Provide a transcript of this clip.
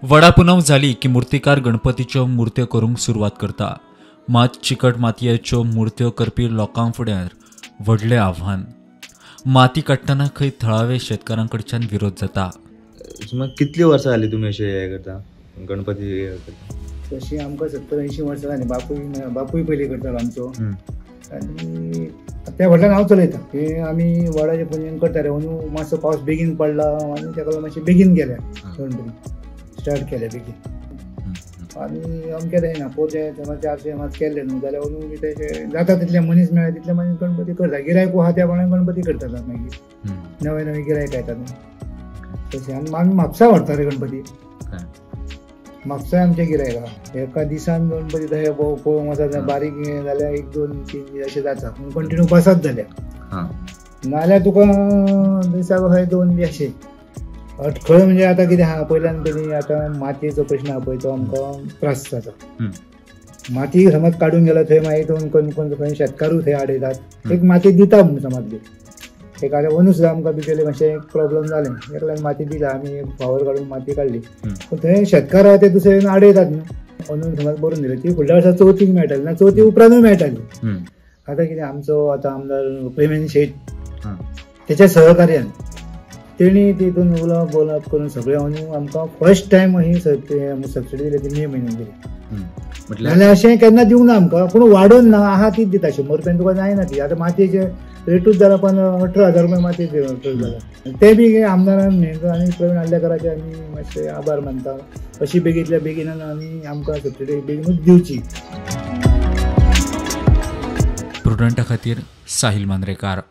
वडा पुनव जाली की मुर्तीकार गणपतीच्यो मुर्त्यो करूंक सुरवात करता. मात चिकट मातयेच्यो मुर्त्यो करपी लोकां फुड्यार व्हडलें आव्हान. माती काडटना खंय थळावे शेतकारां कडच्यान विरोध जाता. सुमार कितली वर्सां जाली तुमी अशें हें करता गणपती हें करता? तशी आमकां 70-80 वर्सां जाली. बापूय पयलीं करतालो आमचो आनी त्या व्हडल्यान हांव चलयता. हे आमी वडाचें पुजन करताले. अंदू मातसो पावस बेगीन पडला आनी ताका लागून मातशें बेगीन गेल्या गणपती स्टार्ट केले बेगीन. आनी अमकें जायना पोरचें 400 मात केल्लें न्हू जाल्यार अंदू तें जाता तितले मनीस मेळ्ळे तितले मनीस गणपती करता. गिरायक आहा त्या प्रमाणे गणपती करतात. मागीर नवे नवे गिरायक येतात न्हू तशें. आनी आमी म्हापसा व्हरता रे गणपती. म्हापसा आमचें गिरायक आहा. एका दिसान गणपती तशें पळोवंक वचत बारीक जाल्यार 1, 2, 3 अशें जाता. पूण कंटिन्यू बसत जाल्यार नाल्यार तुका दिसाक अशें 2 बी अशें अटखळ. म्हणजे आतां कितें आहा पयल्यान पयलीं आतां मातयेचो प्रश्न आहा पळय तो आमकां त्रास जाता. माती समज काडून गेलो थंय मागीर कोण कोण खंय शेतकारूय थंय आडयतात. एक माती दिता म्हूण समज एक आतां अंदू सुद्दां आमकां भितरलें मातशें प्रॉब्लम जालें. एकल्यान माती दिला आमी फावर काडून माती काडली पूण थंय शेतकार आहा ते दुसरे आडयतात न्हू. अंदू समज बरोवन दिलें ती फुडल्या वर्सा चवथीक मेळटाली ना चवथी उपरांतूय मेळटाली. आतां कितें आमचो आतां आमदार प्रेमेंद्र शेट तेच्या सहकार्यान तेणी तितून उलोवप बोलप करून सगळें अंदू आमकां फर्स्ट टायम ही सबसिडी दिली ती मे म्हयन्यान दिली. नाल्यार अशें केन्ना दिवंक ना आमकां पूण वाडोवन ना आहा तीच दिता. 100 रुपयान तुका जायना ती. आतां मातयेचे रेटूच जाला पण 18,000 रुपया मातयेचे रेटूच जाला. ते बी आमदारान आनी प्रवीण आर्लेकराचे आमी मातशे आभार मानता. अशी बेगींतल्या बेगीन आमी आमकां सबसिडी बेगीनूच दिवची. प्रुडंटा खातीर साहिल मांद्रेकार.